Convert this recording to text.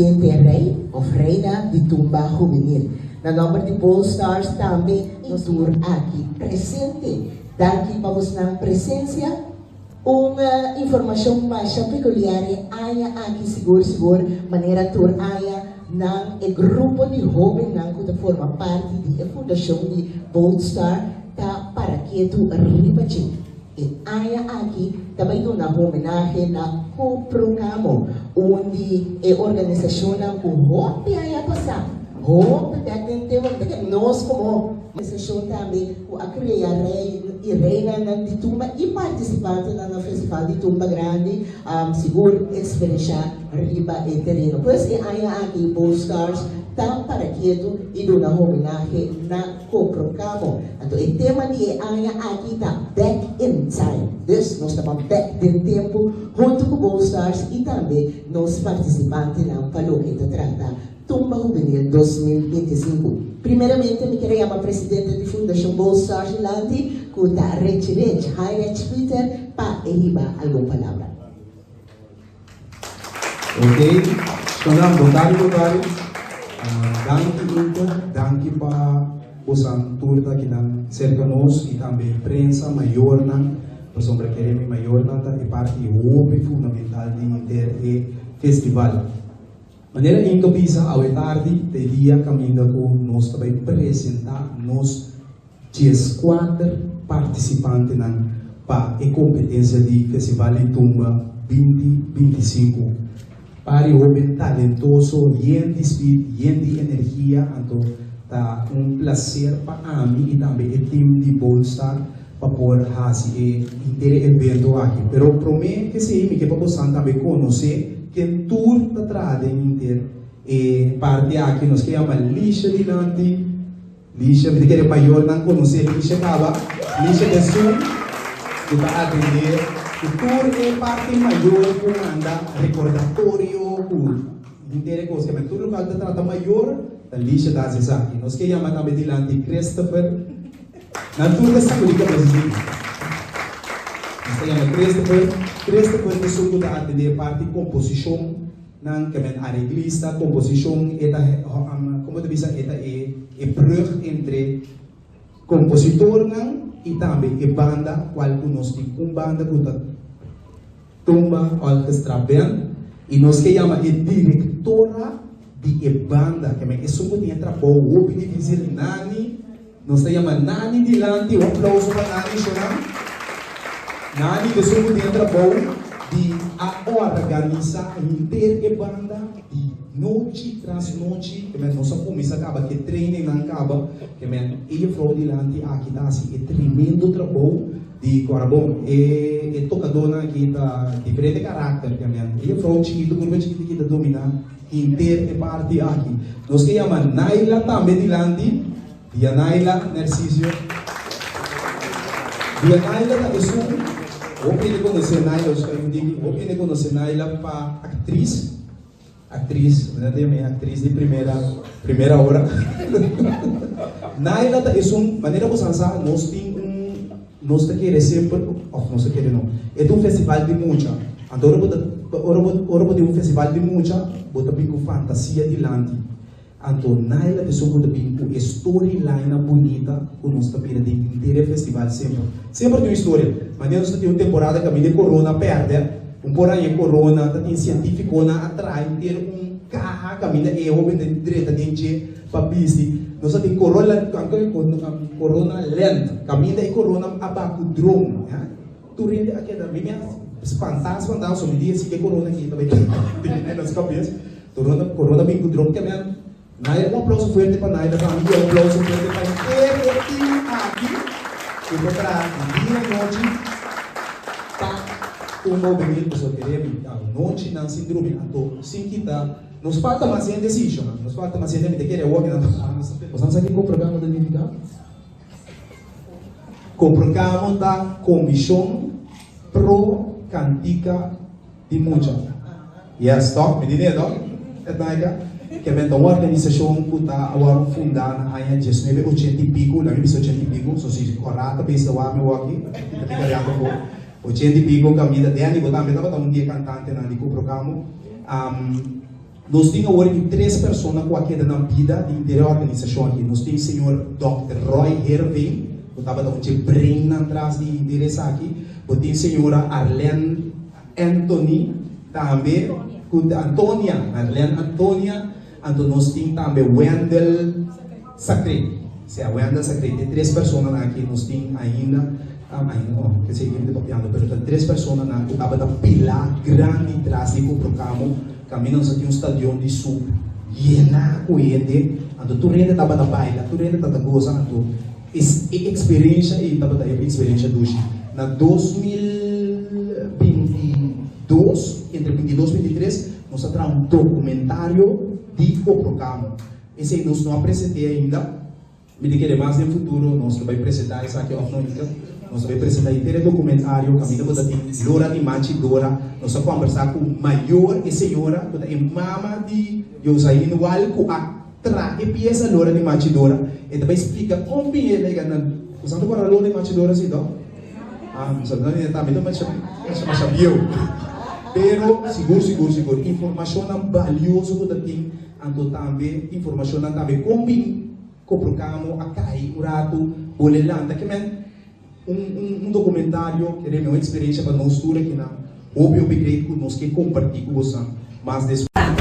siguiente rei òf reina di tumba hubenil. Na nòmber di Bold Stars tambe nos tur aki presente. Danki pa bosnan presensia. Un informashon masha pekuliar e aña aki sigur sigur manera tur aña nan e grupo di hóbennan ku ta forma parti di e fundashon di Bold Star ta para ketu riba dje. E aña aki ta bai duna homenahe na Coprocamo, un di e organisashonnan ku hopi aña pasá, hopi bèk den tempu, ta ke nos komo. Organisashon tambe ku a krea rei i reinanan di tumba i partisipantenan na Festival di Tumba Grandi sigur eksperenshá riba e tereno. Pues e aña aki Bold Stars ta para ketu i duna homenahe na Coprocamo. Anto e tema di e aña aki ta Back in Time. Dus nos ta ban bèk den tempu huntu ku Bold Stars i tambe nos partisipantenan pa loke ta trata Tumba Hubenil 2025. Primeramente mi kier a yama presidente di Fundashon Bold Stars dilanti ku ta Richie Rich, Heinrich Pieter, pa e hiba algun palabra. Ok, Shonam, bon tardi, bon tardi. Danki Inter, danki pa bosan tur ta akinan serka nos i tambe prensa, mayornan, pasobra kere mi mayornan ta e parti hopi fundamental di henter e festival. Manera Inka bisa, awe tardi ta e dia kaminda ku nos ta bai presentá nos dieskuater partisipantenan pa e kompetensia di Festival di Tumba 2025. Pari hóben talentoso, yen di spit, yen di energia, anto ta un plaser pa ami i tambe e tim di Bold Star pa por hasi e henter e evento aki. Pero promé esei mi ke pa bosan tambe konosé Ken tur ta traha den inter e parti aki nos ke yama Lisha dilanti. Lisha, mi ta kere mayornan konosé Lisha kaba. Lisha ta esun ku ta atendé ku tur e parti mayor ku manda rekordatorio ku henter e kos. Keme tur lokal ta trata mayor ta Lisha ta hasi esaki. Nos ke yama tambe dilanti Christopher. Nan tur ta sakudí kabes di. Nos ta yama Christopher. Christopher ta esun ku ta atendé e parti komposishon nan, ke men areglista, komposishon, e ta, komo ta bisa, e ta e e brug entre kompositornan i tambe e banda, kual ku nos tin un banda ku ta Tumba Orchestra Band, i nos ke yama e direktora di e banda, ke men esun ku tin e trabou hopi difísil, Nani. Nos ta yama Nani dilanti, un aplauso pa Nani Shonan. Nani ta esun ku tin e trabou di a organisá henter e banda di nochi tras nochi, ke men nos a kuminsá kaba ku e trainingnan kaba, ke men e jefrou dilanti aki ta hasi e tremendo trabou di kora bon. E e tokadónan aki ta diferente karakter, ke men e jefrou chikitu, kurpa chikitu aki ta dominá Henter e parti aki. Nos ke yama Naila tambe dilanti. Dia Naila Narcisio. Dia Naila ta esun, hopi hende konosé Naila, os ka diki, hopi hende konosé Naila pa aktris, aktris, mi ta yama e aktris di primera, primera ora. Naila ta esun, manera bo san sa, nos tin un, nos ta kere semper, òf nos ta kere no, e ta un festival di mucha. Anto ora bo ta ora bo ora bo tin un festival di mucha bo ta bin ku fantasia dilanti. Anto Naila ta esun ku ta bin ku e storylinenan bunita ku nos ta mira den henter e festival semper. Semper tin un historia. Manera nos ta tin un temporada kaminda e corona pèrdè, un por aña e corona ta tin sientifikonan a traha henter un kaha kaminda e hoben ta drenta den dje pa bisti. Nos ta tin corona corona land kaminda e corona a baha ku drone. Tur hende a keda mi mi a spantá spantá so mi di esei ke corona aki ta bai tene nos kabes. Corona corona bin ku drop ke men. Naira un aplauso fuerte pa Naira tambe i un aplauso fuerte pa henter e team aki ku ta traha di dia i nochi pa tumba obenir pasobra kere mi anochi nan sin drumi anto sin kita nos falta mas hende si shona nos falta mas hende mi ta kere awor nan Boso nan sa kiko programa ta nifiká? Coprocamo ta Comishon Pro Cantica di Mucha. Yes, toch? Mi di nee, toch? Etnaika? Ke men ta un organisashon ku ta awor fundá na aña diesnuebe ochenta i piku, laga mi bisa ochenta i piku, so si ora ta bisa wak mi waki, ta mi kariando afó. Ochenta i piku kaminda, Danny bo tambe tabata un di e kantantenan di Coprocamo. Nos tin awor aki tres persona ku a keda na bida di inter e organisashon aki. Nos tin señor Dòkter Roy Herveen, ku tabata un dje brainnan tras di inter esaki. Bo tin señora Arlene Anthony tambe, ku Antonia, Arlene Antonia. Anto nos tin tambe Wendell Sacré. Sea Wendell Sacré. E tres personanan aki nos tin ainda, ainda no, ke sigui mi ta papiando, pero ta tres personanan ku tabata pilá grandi tras di Koprokamo. Kaminda nos a tin un stadion di sup yená ku hende, anto tur hende tabata baila, tur hende tabata gosa, anto es e eksperensha ei tabata e eksperensha dushi. Na 2022, entre 22 23, nos a traha un dokumentario di Koprokamo. Esei nos no a present'é ainda. Mi ta kere mas den futuro nos lo bai presenta esaki of no Ika. Nos lo bai presenta henter e documentario caminda bo ta tin Lora di Machi Dora. Nos a combersa cu mayor e señora cu ta e mama di Josain Wal cu a traha e pieza Lora di Machi Dora. E ta bai splica con bin e lega na Bo sa ta guarda Lora di Machi Dora si to? Ah, mi sa ta mi ta masha masha bieu. Pero sigur sigur sigur informacionnan balioso cu ta tin anto tambe informacionnan tambe con bin Koprokamo a kai un ratu, bole lanta ke men un un documentario kere mi un experiencia pa nos tur akinan hopi hopi great ku nos ke komparti ku bosan mas despues.